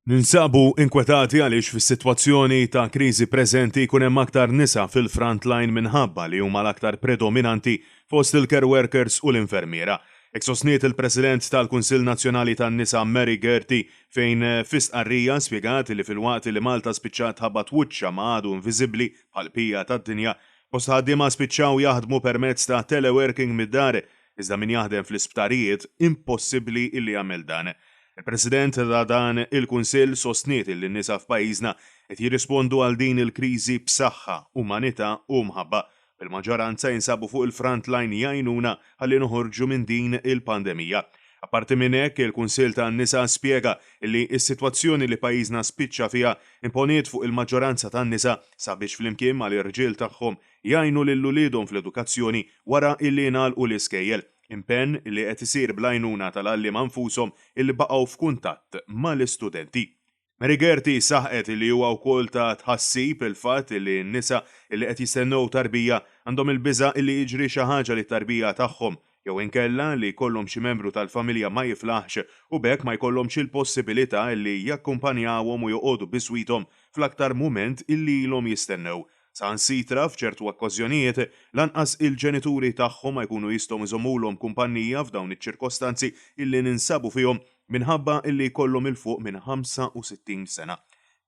Ninsabu inkwetati għaliex fis-sitwazzjoni ta' kriżi preżenti jkun hemm aktar nisa fil-front line minħabba li huma l-aktar predominanti fost il-care workers u l-infermiera. Hekk sostniet il-President tal-Kunsill Nazzjonali tan-Nisa Mary Gerty fejn fi stqarrija spjegat li filwaqt li Malta spiċċat tħabbat wiċċha ma' għadu inviżibbli bħall-bqija tad-dinja, bosta ħaddiema spiċċaw jaħdmu permezz ta' teleworking mid-dar iżda min jaħdem fl-isptarijiet impossibbli li jagħmel dan. Il-President ta' dan il-Kunsill sostniet li n-nisa f'pajjiżna qed jirrispondu għal din il-kriżi b'saħħa, umanità u mħabba, bil-maġġoranza jinsabu fuq il-front line jgħinuna ħalli noħorġu minn din il-pandemija. Apparti minn hekk, il-Kunsill tan-Nisa spjega li s-sitwazzjoni li pajjiżna spiċċa fiha imponiet fuq il-maġġoranza tan-nisa sabiex flimkien mal-irġiel tagħhom jgħinu lil uliedhom fl-edukazzjoni wara illi ngħalqu l-iskejjel, impenn illi qed isir bl-għajnuna tal-għalliema nfushom illi baqgħu f'kuntatt mal-istudenti. Mary Gerty saħqet illi huwa wkoll ta' tħassib il-fatt illi n-nisa illi qed jistennew tarbija għandhom il-biża' illi jiġri xi ħaġa lit-tarbija tagħhom jew inkella li jkollhom xi membru tal-familja ma jiflaħx u b'hekk ma jkollhomx il-possibilità illi jakkumpanjawhom u joqogħdu biswithom fl-aktar mument illi ilhom jistennew. Saħansitra, f'ċertu okkażjonijiet, lanqas il-ġenituri tagħhom ma jkunu jistgħu jżommulhom kumpannija f'dawn iċ-ċirkostanzi illi ninsabu fihom minħabba illi jkollhom 'il fuq minn 65 sena.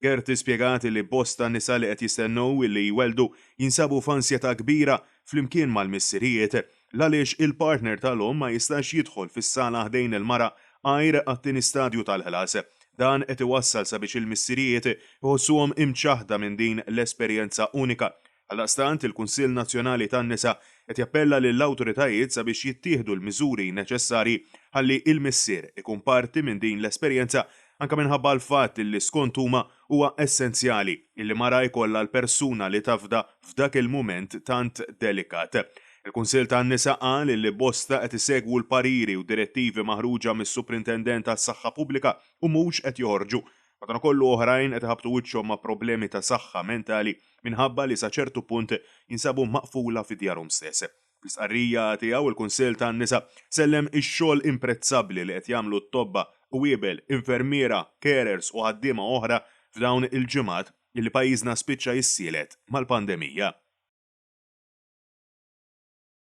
Gerty spjegat illi bosta nisa li qed jistennew illi jwelldu jinsabu f'ansjetà kbira flimkien mal-missirijiet l-għaliex il-partner tal-omm ma jistax jidħol fis-sala ħdejn il-mara għajr għat-tieni stadju tal-ħlas. Dan qed iwassal sabiex il-missirijiet iħossuhom imċaħħda minn din l-esperjenza unika. Għaldaqstant, il-Kunsill Nazzjonali tan-Nisa qed jappella lill-awtoritajiet sabiex jittieħdu l-miżuri neċessarji ħalli il-missier ikun parti minn din l-esperjenza anke minħabba l-fatt illi skont huma huwa essenzjali illi mara jkollha l-persuna li tafda f'dak il-mument tant delikat. Il-Kunsill tan-Nisa qal illi bosta qed isegwu l-pariri u direttivi maħruġa mis-Suprintendent għas-Saħħa Pubblika u mhux qed joħorġu. Madankollu oħrajn qed iħabbtu wiċċhom ma' problemi ta' saħħa mentali minħabba li sa ċertu punt jinsabu maqfula fi djarhom stess. Fl-istqarrija tiegħu il-Kunsill tan-Nisa sellem ix-xogħol imprezzabbli li qed jagħmlu t-tobba, qwiebel, infermiera, carers u ħaddiema oħra f'dawn il-ġimgħat illi pajjiżna spiċċa jissielet mal-pandemija.